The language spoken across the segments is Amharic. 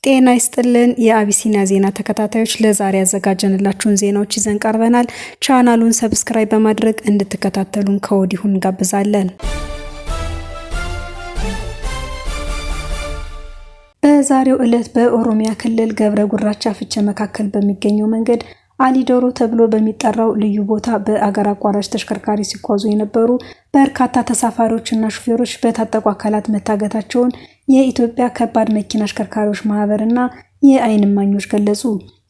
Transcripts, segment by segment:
ጤና ይስጥልን የአቢሲኒያ ዜና ተከታታዮች፣ ለዛሬ ያዘጋጀንላችሁን ዜናዎች ይዘን ቀርበናል። ቻናሉን subscribe በማድረግ እንድትከታተሉን ከወዲሁ እንጋብዛለን። በዛሬው ዕለት በኦሮሚያ ክልል ገብረ ጉራቻ ፍቼ መካከል በሚገኘው መንገድ አሊዶሮ ተብሎ በሚጠራው ልዩ ቦታ በአገር አቋራጭ ተሽከርካሪ ሲጓዙ የነበሩ በርካታ ተሳፋሪዎችና ሹፌሮች በታጠቁ አካላት መታገታቸውን የኢትዮጵያ ከባድ መኪና አሽከርካሪዎች ማህበርና የዓይን እማኞች ገለጹ።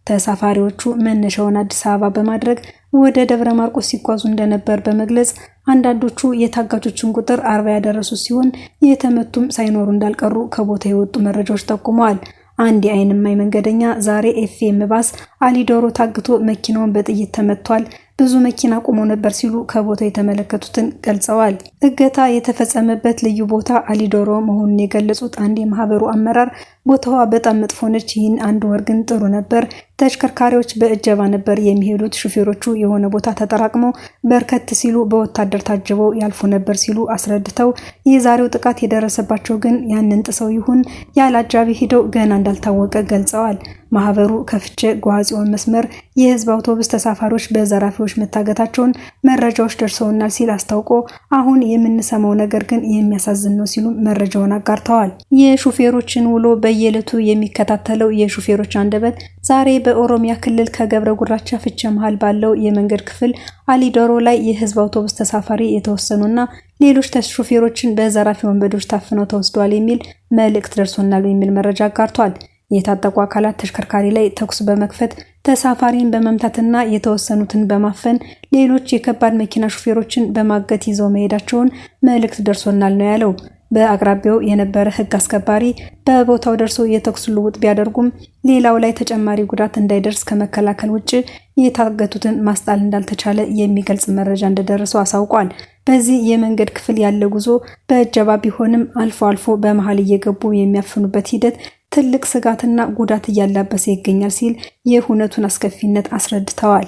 ተሳፋሪዎቹ መነሻውን አዲስ አበባ በማድረግ ወደ ደብረ ማርቆስ ሲጓዙ እንደነበር በመግለጽ አንዳንዶቹ የታጋቾችን ቁጥር 40 ያደረሱ ሲሆን የተመቱም ሳይኖሩ እንዳልቀሩ ከቦታ የወጡ መረጃዎች ጠቁመዋል። አንድ የዓይን እማኝ መንገደኛ ዛሬ ኤፍኤም ባስ አሊዶሮ ታግቶ መኪናውን በጥይት ተመቷል፣ ብዙ መኪና ቆሞ ነበር ሲሉ ከቦታው የተመለከቱትን ገልጸዋል። እገታ የተፈጸመበት ልዩ ቦታ አሊዶሮ መሆኑን የገለጹት አንድ የማህበሩ አመራር ቦታዋ በጣም መጥፎ ነች፣ ይህን አንድ ወር ግን ጥሩ ነበር። ተሽከርካሪዎች በእጀባ ነበር የሚሄዱት። ሹፌሮቹ የሆነ ቦታ ተጠራቅመው በርከት ሲሉ በወታደር ታጅበው ያልፉ ነበር ሲሉ አስረድተው የዛሬው ጥቃት የደረሰባቸው ግን ያንን ጥሰው ይሁን ያለ አጃቢ ሂደው ገና እንዳልታወቀ ገልጸዋል። ማህበሩ ከፍቼ ጎሐጽዮን መስመር የህዝብ አውቶቡስ ተሳፋሪዎች በዘራፊዎች መታገታቸውን መረጃዎች ደርሰውናል ሲል አስታውቆ አሁን የምንሰማው ነገር ግን የሚያሳዝን ነው ሲሉ መረጃውን አጋርተዋል። የሹፌሮችን ውሎ በየዕለቱ የሚከታተለው የሹፌሮች አንደበት ዛሬ በኦሮሚያ ክልል ከገብረ ጉራቻ ፍቼ መሃል ባለው የመንገድ ክፍል አሊዶሮ ላይ የህዝብ አውቶቡስ ተሳፋሪ የተወሰኑና ሌሎች ሹፌሮችን በዘራፊ ወንበዶች ታፍነው ተወስደዋል የሚል መልእክት ደርሶናል የሚል መረጃ አጋርቷል። የታጠቁ አካላት ተሽከርካሪ ላይ ተኩስ በመክፈት ተሳፋሪን በመምታትና የተወሰኑትን በማፈን ሌሎች የከባድ መኪና ሹፌሮችን በማገት ይዘው መሄዳቸውን መልእክት ደርሶናል ነው ያለው። በአቅራቢያው የነበረ ህግ አስከባሪ በቦታው ደርሶ የተኩስ ልውውጥ ቢያደርጉም ሌላው ላይ ተጨማሪ ጉዳት እንዳይደርስ ከመከላከል ውጭ የታገቱትን ማስጣል እንዳልተቻለ የሚገልጽ መረጃ እንደደረሰው አሳውቋል። በዚህ የመንገድ ክፍል ያለ ጉዞ በእጀባ ቢሆንም አልፎ አልፎ በመሃል እየገቡ የሚያፍኑበት ሂደት ትልቅ ስጋትና ጉዳት እያላበሰ ይገኛል ሲል የሁነቱን አስከፊነት አስረድተዋል።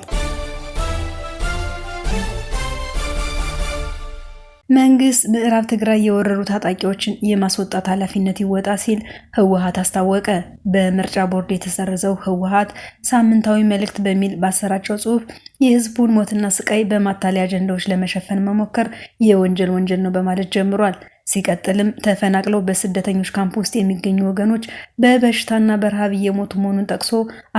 መንግስት ምዕራብ ትግራይ የወረሩ ታጣቂዎችን የማስወጣት ኃላፊነት ይወጣ ሲል ህወሓት አስታወቀ። በምርጫ ቦርድ የተሰረዘው ህወሓት ሳምንታዊ መልእክት በሚል ባሰራጨው ጽሑፍ የህዝቡን ሞትና ስቃይ በማታለያ አጀንዳዎች ለመሸፈን መሞከር የወንጀል ወንጀል ነው በማለት ጀምሯል። ሲቀጥልም ተፈናቅለው በስደተኞች ካምፕ ውስጥ የሚገኙ ወገኖች በበሽታና በረሃብ እየሞቱ መሆኑን ጠቅሶ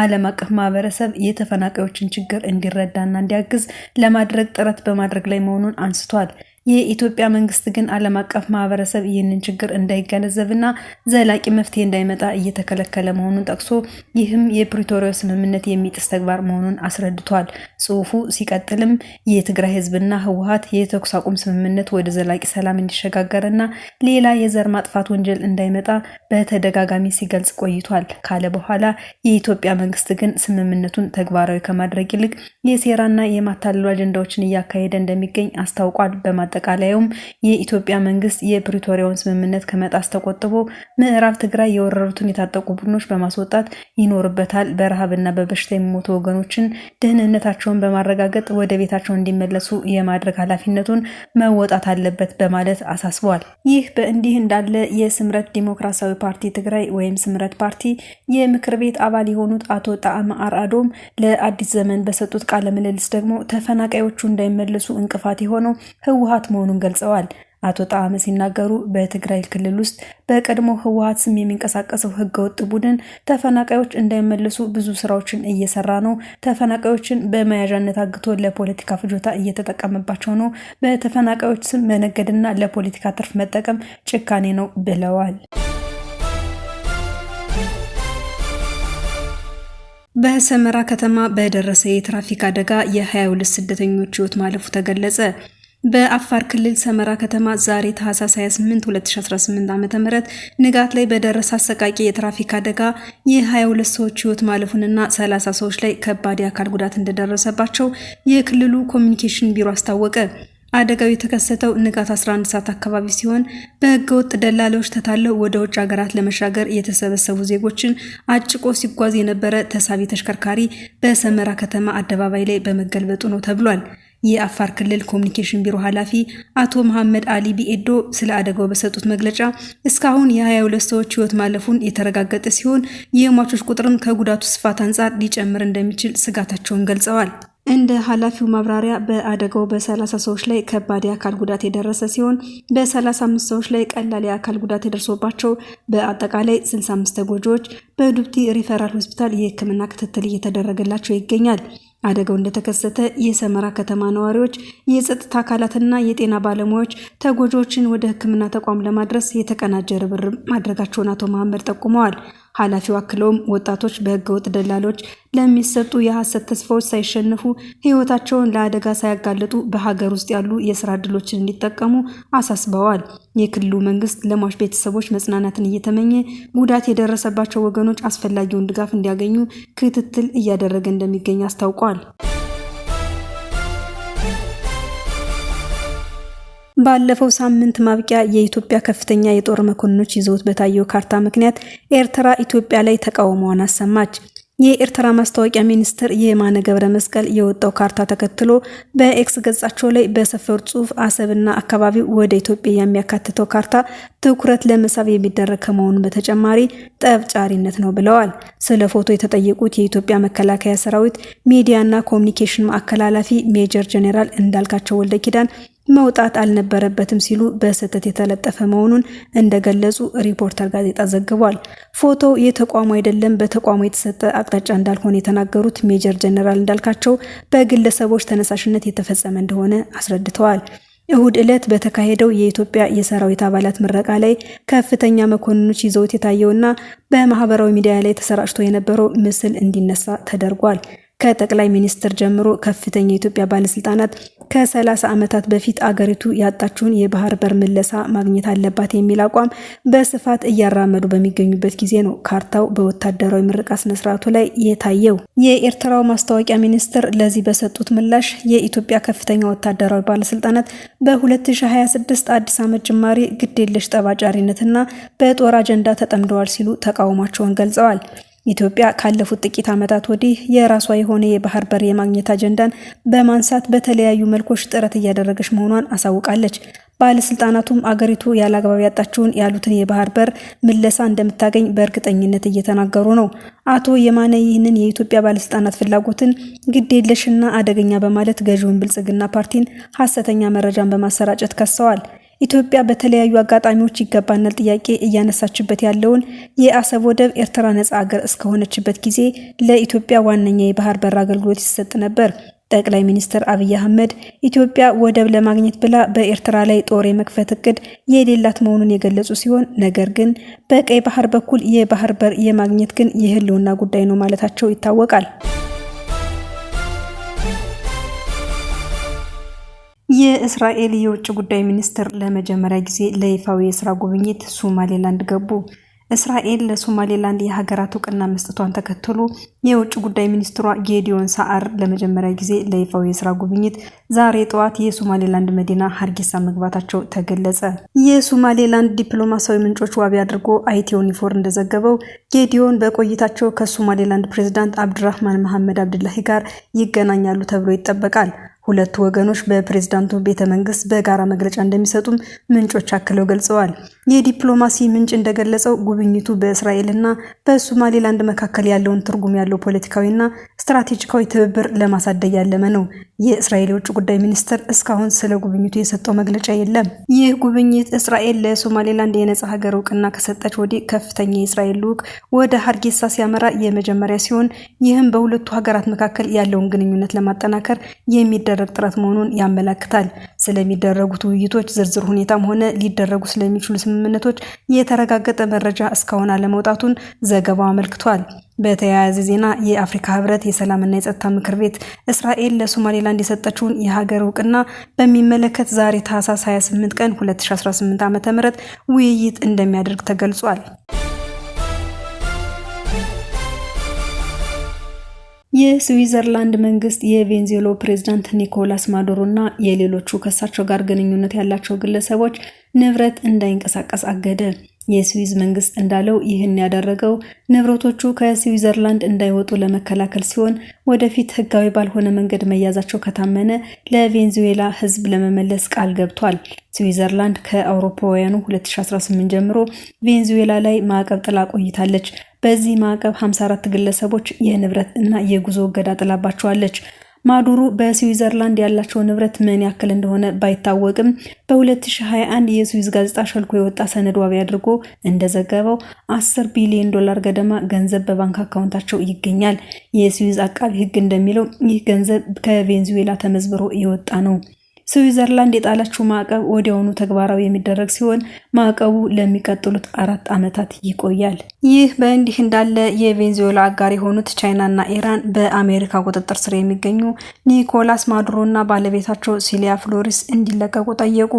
ዓለም አቀፍ ማህበረሰብ የተፈናቃዮችን ችግር እንዲረዳና እንዲያግዝ ለማድረግ ጥረት በማድረግ ላይ መሆኑን አንስቷል። የኢትዮጵያ መንግስት ግን ዓለም አቀፍ ማህበረሰብ ይህንን ችግር እንዳይገነዘብና ዘላቂ መፍትሄ እንዳይመጣ እየተከለከለ መሆኑን ጠቅሶ ይህም የፕሪቶሪያው ስምምነት የሚጥስ ተግባር መሆኑን አስረድቷል። ጽሑፉ ሲቀጥልም የትግራይ ህዝብና ህወሓት የተኩስ አቁም ስምምነት ወደ ዘላቂ ሰላም እንዲሸጋገርና ሌላ የዘር ማጥፋት ወንጀል እንዳይመጣ በተደጋጋሚ ሲገልጽ ቆይቷል ካለ በኋላ የኢትዮጵያ መንግስት ግን ስምምነቱን ተግባራዊ ከማድረግ ይልቅ የሴራና የማታለሉ አጀንዳዎችን እያካሄደ እንደሚገኝ አስታውቋል። በማጠቃለያውም የኢትዮጵያ መንግስት የፕሪቶሪያውን ስምምነት ከመጣስ ተቆጥቦ ምዕራብ ትግራይ የወረሩትን የታጠቁ ቡድኖች በማስወጣት ይኖርበታል። በረሃብና በበሽታ የሚሞቱ ወገኖችን ደህንነታቸውን በማረጋገጥ ወደ ቤታቸው እንዲመለሱ የማድረግ ኃላፊነቱን መወጣት አለበት በማለት አሳስቧል። ይህ በእንዲህ እንዳለ የስምረት ዲሞክራሲያዊ ፓርቲ ትግራይ ወይም ስምረት ፓርቲ የምክር ቤት አባል የሆኑት አቶ ጣዕመ አርአዶም ለአዲስ ዘመን በሰጡት ቃለ ምልልስ ደግሞ ተፈናቃዮቹ እንዳይመለሱ እንቅፋት የሆነው ህወሓት መሆኑን ገልጸዋል። አቶ ጣዕመ ሲናገሩ በትግራይ ክልል ውስጥ በቀድሞ ህወሓት ስም የሚንቀሳቀሰው ህገወጥ ቡድን ተፈናቃዮች እንዳይመለሱ ብዙ ስራዎችን እየሰራ ነው። ተፈናቃዮችን በመያዣነት አግቶ ለፖለቲካ ፍጆታ እየተጠቀመባቸው ነው። በተፈናቃዮች ስም መነገድና ለፖለቲካ ትርፍ መጠቀም ጭካኔ ነው ብለዋል። በሰመራ ከተማ በደረሰ የትራፊክ አደጋ የ22 ስደተኞች ህይወት ማለፉ ተገለጸ። በአፋር ክልል ሰመራ ከተማ ዛሬ ታህሳስ 28 2018 ዓ.ም ንጋት ላይ በደረሰ አሰቃቂ የትራፊክ አደጋ የ22 ሰዎች ህይወት ማለፉንና 30 ሰዎች ላይ ከባድ የአካል ጉዳት እንደደረሰባቸው የክልሉ ኮሚኒኬሽን ቢሮ አስታወቀ። አደጋው የተከሰተው ንጋት 11 ሰዓት አካባቢ ሲሆን በህገወጥ ደላላዎች ተታለው ወደ ውጭ ሀገራት ለመሻገር የተሰበሰቡ ዜጎችን አጭቆ ሲጓዝ የነበረ ተሳቢ ተሽከርካሪ በሰመራ ከተማ አደባባይ ላይ በመገልበጡ ነው ተብሏል። የአፋር ክልል ኮሚኒኬሽን ቢሮ ኃላፊ አቶ መሐመድ አሊ ቢኤዶ ስለ አደጋው በሰጡት መግለጫ እስካሁን የ22 ሰዎች ሕይወት ማለፉን የተረጋገጠ ሲሆን የሟቾች ቁጥርም ከጉዳቱ ስፋት አንጻር ሊጨምር እንደሚችል ስጋታቸውን ገልጸዋል። እንደ ኃላፊው ማብራሪያ በአደጋው በ30 ሰዎች ላይ ከባድ የአካል ጉዳት የደረሰ ሲሆን በ35 ሰዎች ላይ ቀላል የአካል ጉዳት የደርሶባቸው በአጠቃላይ 65 ተጎጂዎች በዱብቲ ሪፈራል ሆስፒታል የሕክምና ክትትል እየተደረገላቸው ይገኛል። አደጋው እንደተከሰተ የሰመራ ከተማ ነዋሪዎች፣ የጸጥታ አካላትና የጤና ባለሙያዎች ተጎጂዎችን ወደ ሕክምና ተቋም ለማድረስ የተቀናጀ ርብርብ ማድረጋቸውን አቶ መሐመድ ጠቁመዋል። ኃላፊው አክለውም ወጣቶች በህገወጥ ደላሎች ለሚሰጡ የሐሰት ተስፋዎች ሳይሸነፉ ሕይወታቸውን ለአደጋ ሳያጋልጡ በሀገር ውስጥ ያሉ የስራ ዕድሎችን እንዲጠቀሙ አሳስበዋል። የክልሉ መንግስት ለሟች ቤተሰቦች መጽናናትን እየተመኘ ጉዳት የደረሰባቸው ወገኖች አስፈላጊውን ድጋፍ እንዲያገኙ ክትትል እያደረገ እንደሚገኝ አስታውቋል። ባለፈው ሳምንት ማብቂያ የኢትዮጵያ ከፍተኛ የጦር መኮንኖች ይዘውት በታየው ካርታ ምክንያት ኤርትራ ኢትዮጵያ ላይ ተቃውሞዋን አሰማች። የኤርትራ ማስታወቂያ ሚኒስትር የማነ ገብረ መስቀል የወጣው ካርታ ተከትሎ በኤክስ ገጻቸው ላይ በሰፈሩ ጽሑፍ አሰብና አካባቢው ወደ ኢትዮጵያ የሚያካትተው ካርታ ትኩረት ለመሳብ የሚደረግ ከመሆኑ በተጨማሪ ጠብ ጫሪነት ነው ብለዋል። ስለ ፎቶ የተጠየቁት የኢትዮጵያ መከላከያ ሰራዊት ሚዲያና ኮሚኒኬሽን ማዕከል ኃላፊ ሜጀር ጄኔራል እንዳልካቸው ወልደ ኪዳን መውጣት አልነበረበትም ሲሉ በስህተት የተለጠፈ መሆኑን እንደገለጹ ሪፖርተር ጋዜጣ ዘግቧል። ፎቶው የተቋሙ አይደለም፣ በተቋሙ የተሰጠ አቅጣጫ እንዳልሆነ የተናገሩት ሜጀር ጀነራል እንዳልካቸው በግለሰቦች ተነሳሽነት የተፈጸመ እንደሆነ አስረድተዋል። እሁድ ዕለት በተካሄደው የኢትዮጵያ የሰራዊት አባላት ምረቃ ላይ ከፍተኛ መኮንኖች ይዘውት የታየውና በማህበራዊ ሚዲያ ላይ ተሰራጭቶ የነበረው ምስል እንዲነሳ ተደርጓል። ከጠቅላይ ሚኒስትር ጀምሮ ከፍተኛ የኢትዮጵያ ባለስልጣናት ከ30 ዓመታት በፊት አገሪቱ ያጣችውን የባህር በር ምለሳ ማግኘት አለባት የሚል አቋም በስፋት እያራመዱ በሚገኙበት ጊዜ ነው ካርታው በወታደራዊ ምረቃ ስነስርዓቱ ላይ የታየው። የኤርትራው ማስታወቂያ ሚኒስትር ለዚህ በሰጡት ምላሽ የኢትዮጵያ ከፍተኛ ወታደራዊ ባለስልጣናት በ2026 አዲስ ዓመት ጅማሬ ግዴለሽ ጠባጫሪነትና በጦር አጀንዳ ተጠምደዋል ሲሉ ተቃውሟቸውን ገልጸዋል። ኢትዮጵያ ካለፉት ጥቂት ዓመታት ወዲህ የራሷ የሆነ የባህር በር የማግኘት አጀንዳን በማንሳት በተለያዩ መልኮች ጥረት እያደረገች መሆኗን አሳውቃለች። ባለስልጣናቱም አገሪቱ ያለአግባብ ያጣችውን ያሉትን የባህር በር ምለሳ እንደምታገኝ በእርግጠኝነት እየተናገሩ ነው። አቶ የማነ ይህንን የኢትዮጵያ ባለስልጣናት ፍላጎትን ግዴለሽና አደገኛ በማለት ገዢውን ብልጽግና ፓርቲን ሀሰተኛ መረጃን በማሰራጨት ከሰዋል። ኢትዮጵያ በተለያዩ አጋጣሚዎች ይገባናል ጥያቄ እያነሳችበት ያለውን የአሰብ ወደብ ኤርትራ ነጻ አገር እስከሆነችበት ጊዜ ለኢትዮጵያ ዋነኛ የባህር በር አገልግሎት ይሰጥ ነበር። ጠቅላይ ሚኒስትር አብይ አህመድ ኢትዮጵያ ወደብ ለማግኘት ብላ በኤርትራ ላይ ጦር የመክፈት እቅድ የሌላት መሆኑን የገለጹ ሲሆን ነገር ግን በቀይ ባህር በኩል የባህር በር የማግኘት ግን የህልውና ጉዳይ ነው ማለታቸው ይታወቃል። የእስራኤል የውጭ ጉዳይ ሚኒስትር ለመጀመሪያ ጊዜ ለይፋዊ የስራ ጉብኝት ሶማሌላንድ ገቡ። እስራኤል ለሶማሌላንድ የሀገራት እውቅና መስጠቷን ተከትሎ የውጭ ጉዳይ ሚኒስትሯ ጌዲዮን ሳአር ለመጀመሪያ ጊዜ ለይፋዊ የስራ ጉብኝት ዛሬ ጠዋት የሶማሌላንድ መዲና ሀርጌሳ መግባታቸው ተገለጸ። የሶማሌላንድ ዲፕሎማሲያዊ ምንጮች ዋቢ አድርጎ አይ24 እንደዘገበው ጌዲዮን በቆይታቸው ከሶማሌላንድ ፕሬዝዳንት አብድራህማን መሐመድ አብድላሂ ጋር ይገናኛሉ ተብሎ ይጠበቃል። ሁለቱ ወገኖች በፕሬዝዳንቱ ቤተ መንግስት በጋራ መግለጫ እንደሚሰጡም ምንጮች አክለው ገልጸዋል። የዲፕሎማሲ ምንጭ እንደገለጸው ጉብኝቱ በእስራኤልና በሶማሌላንድ መካከል ያለውን ትርጉም ያለው ፖለቲካዊና ስትራቴጂካዊ ትብብር ለማሳደግ ያለመ ነው። የእስራኤል የውጭ ጉዳይ ሚኒስትር እስካሁን ስለ ጉብኝቱ የሰጠው መግለጫ የለም። ይህ ጉብኝት እስራኤል ለሶማሌላንድ የነጻ ሀገር እውቅና ከሰጠች ወዲህ ከፍተኛ የእስራኤል ልዑክ ወደ ሀርጌሳ ሲያመራ የመጀመሪያ ሲሆን ይህም በሁለቱ ሀገራት መካከል ያለውን ግንኙነት ለማጠናከር የሚደረግ ጥረት መሆኑን ያመላክታል። ስለሚደረጉት ውይይቶች ዝርዝር ሁኔታም ሆነ ሊደረጉ ስለሚችሉ ስምምነቶች የተረጋገጠ መረጃ እስካሁን አለመውጣቱን ዘገባው አመልክቷል። በተያያዘ ዜና የአፍሪካ ህብረት የሰላምና የጸጥታ ምክር ቤት እስራኤል ለሶማሌላንድ የሰጠችውን የሀገር እውቅና በሚመለከት ዛሬ ታህሳስ 28 ቀን 2018 ዓ.ም ውይይት እንደሚያደርግ ተገልጿል። የስዊዘርላንድ መንግስት የቬንዙዌላው ፕሬዝዳንት ኒኮላስ ማዱሮ እና የሌሎቹ ከሳቸው ጋር ግንኙነት ያላቸው ግለሰቦች ንብረት እንዳይንቀሳቀስ አገደ። የስዊዝ መንግስት እንዳለው ይህን ያደረገው ንብረቶቹ ከስዊዘርላንድ እንዳይወጡ ለመከላከል ሲሆን ወደፊት ህጋዊ ባልሆነ መንገድ መያዛቸው ከታመነ ለቬንዙዌላ ህዝብ ለመመለስ ቃል ገብቷል። ስዊዘርላንድ ከአውሮፓውያኑ 2018 ጀምሮ ቬንዙዌላ ላይ ማዕቀብ ጥላ ቆይታለች። በዚህ ማዕቀብ 54 ግለሰቦች የንብረት እና የጉዞ እገዳ ጥላባቸዋለች። ማዱሮ በስዊዘርላንድ ያላቸው ንብረት ምን ያክል እንደሆነ ባይታወቅም በ2021 የስዊዝ ጋዜጣ ሾልኮ የወጣ ሰነድ ዋቢ አድርጎ እንደዘገበው 10 ቢሊዮን ዶላር ገደማ ገንዘብ በባንክ አካውንታቸው ይገኛል። የስዊዝ አቃቢ ህግ እንደሚለው ይህ ገንዘብ ከቬንዙዌላ ተመዝብሮ የወጣ ነው። ስዊዘርላንድ የጣለችው ማዕቀብ ወዲያውኑ ተግባራዊ የሚደረግ ሲሆን ማዕቀቡ ለሚቀጥሉት 4 ዓመታት ይቆያል። ይህ በእንዲህ እንዳለ የቬንዙዌላ አጋር የሆኑት ቻይናና ኢራን በአሜሪካ ቁጥጥር ስር የሚገኙ ኒኮላስ ማዱሮና ባለቤታቸው ሲሊያ ፍሎሪስ እንዲለቀቁ ጠየቁ።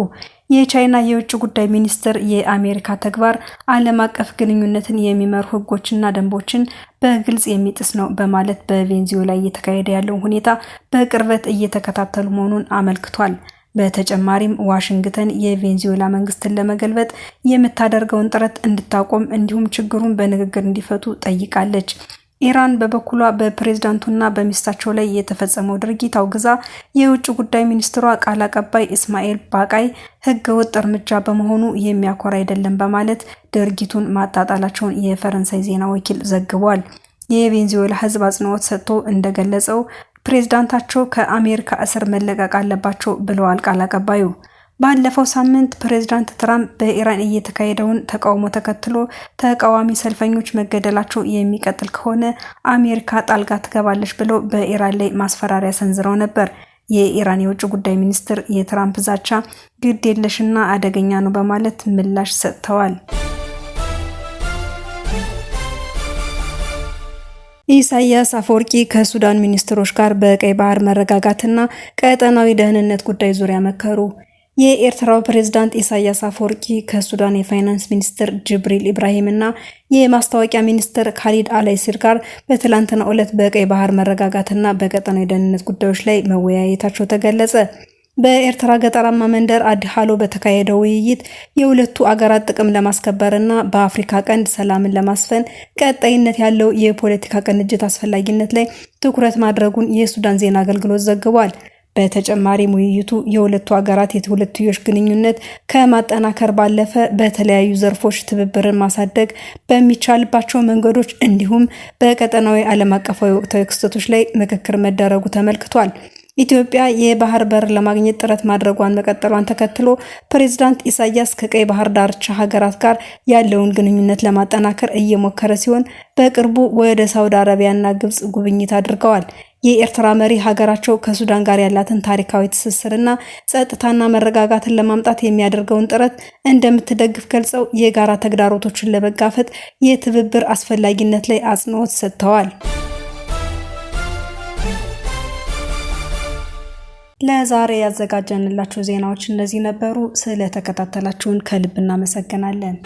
የቻይና የውጭ ጉዳይ ሚኒስትር የአሜሪካ ተግባር ዓለም አቀፍ ግንኙነትን የሚመሩ ሕጎችና ደንቦችን በግልጽ የሚጥስ ነው በማለት በቬንዙዌላ እየተካሄደ ያለውን ሁኔታ በቅርበት እየተከታተሉ መሆኑን አመልክቷል። በተጨማሪም ዋሽንግተን የቬንዙዌላ መንግስትን ለመገልበጥ የምታደርገውን ጥረት እንድታቆም እንዲሁም ችግሩን በንግግር እንዲፈቱ ጠይቃለች። ኢራን በበኩሏ በፕሬዝዳንቱና በሚስታቸው ላይ የተፈጸመው ድርጊት አውግዛ የውጭ ጉዳይ ሚኒስትሯ ቃል አቀባይ እስማኤል ባቃይ ሕገወጥ እርምጃ በመሆኑ የሚያኮራ አይደለም በማለት ድርጊቱን ማጣጣላቸውን የፈረንሳይ ዜና ወኪል ዘግቧል። የቬንዙዌላ ሕዝብ አጽንኦት ሰጥቶ እንደገለጸው ፕሬዝዳንታቸው ከአሜሪካ እስር መለቀቅ አለባቸው ብለዋል ቃል አቀባዩ። ባለፈው ሳምንት ፕሬዝዳንት ትራምፕ በኢራን እየተካሄደውን ተቃውሞ ተከትሎ ተቃዋሚ ሰልፈኞች መገደላቸው የሚቀጥል ከሆነ አሜሪካ ጣልቃ ትገባለች ብለው በኢራን ላይ ማስፈራሪያ ሰንዝረው ነበር። የኢራን የውጭ ጉዳይ ሚኒስትር የትራምፕ ዛቻ ግድ የለሽና አደገኛ ነው በማለት ምላሽ ሰጥተዋል። ኢሳያስ አፈወርቂ ከሱዳን ሚኒስትሮች ጋር በቀይ ባህር መረጋጋትና ቀጠናዊ ደህንነት ጉዳይ ዙሪያ መከሩ። የኤርትራው ፕሬዝዳንት ኢሳያስ አፈወርቂ ከሱዳን የፋይናንስ ሚኒስትር ጅብሪል ኢብራሂም እና የማስታወቂያ ሚኒስትር ካሊድ አላይሲር ጋር በትላንትናው ዕለት በቀይ ባህር መረጋጋትና በቀጠናዊ ደህንነት ጉዳዮች ላይ መወያየታቸው ተገለጸ። በኤርትራ ገጠራማ መንደር አዲ ሃሎ በተካሄደው ውይይት የሁለቱ አገራት ጥቅም ለማስከበርና በአፍሪካ ቀንድ ሰላምን ለማስፈን ቀጣይነት ያለው የፖለቲካ ቅንጅት አስፈላጊነት ላይ ትኩረት ማድረጉን የሱዳን ዜና አገልግሎት ዘግቧል። በተጨማሪም ውይይቱ የሁለቱ ሀገራት የሁለትዮሽ ግንኙነት ከማጠናከር ባለፈ በተለያዩ ዘርፎች ትብብርን ማሳደግ በሚቻልባቸው መንገዶች እንዲሁም በቀጠናዊ ዓለም አቀፋዊ ወቅታዊ ክስተቶች ላይ ምክክር መደረጉ ተመልክቷል። ኢትዮጵያ የባህር በር ለማግኘት ጥረት ማድረጓን መቀጠሏን ተከትሎ ፕሬዝዳንት ኢሳያስ ከቀይ ባህር ዳርቻ ሀገራት ጋር ያለውን ግንኙነት ለማጠናከር እየሞከረ ሲሆን በቅርቡ ወደ ሳውዲ አረቢያና ግብጽ ጉብኝት አድርገዋል። የኤርትራ መሪ ሀገራቸው ከሱዳን ጋር ያላትን ታሪካዊ ትስስርና ጸጥታና መረጋጋትን ለማምጣት የሚያደርገውን ጥረት እንደምትደግፍ ገልጸው የጋራ ተግዳሮቶችን ለመጋፈጥ የትብብር አስፈላጊነት ላይ አጽንኦት ሰጥተዋል። ለዛሬ ያዘጋጀንላችሁ ዜናዎች እነዚህ ነበሩ። ስለተከታተላችሁን ከልብ እናመሰግናለን።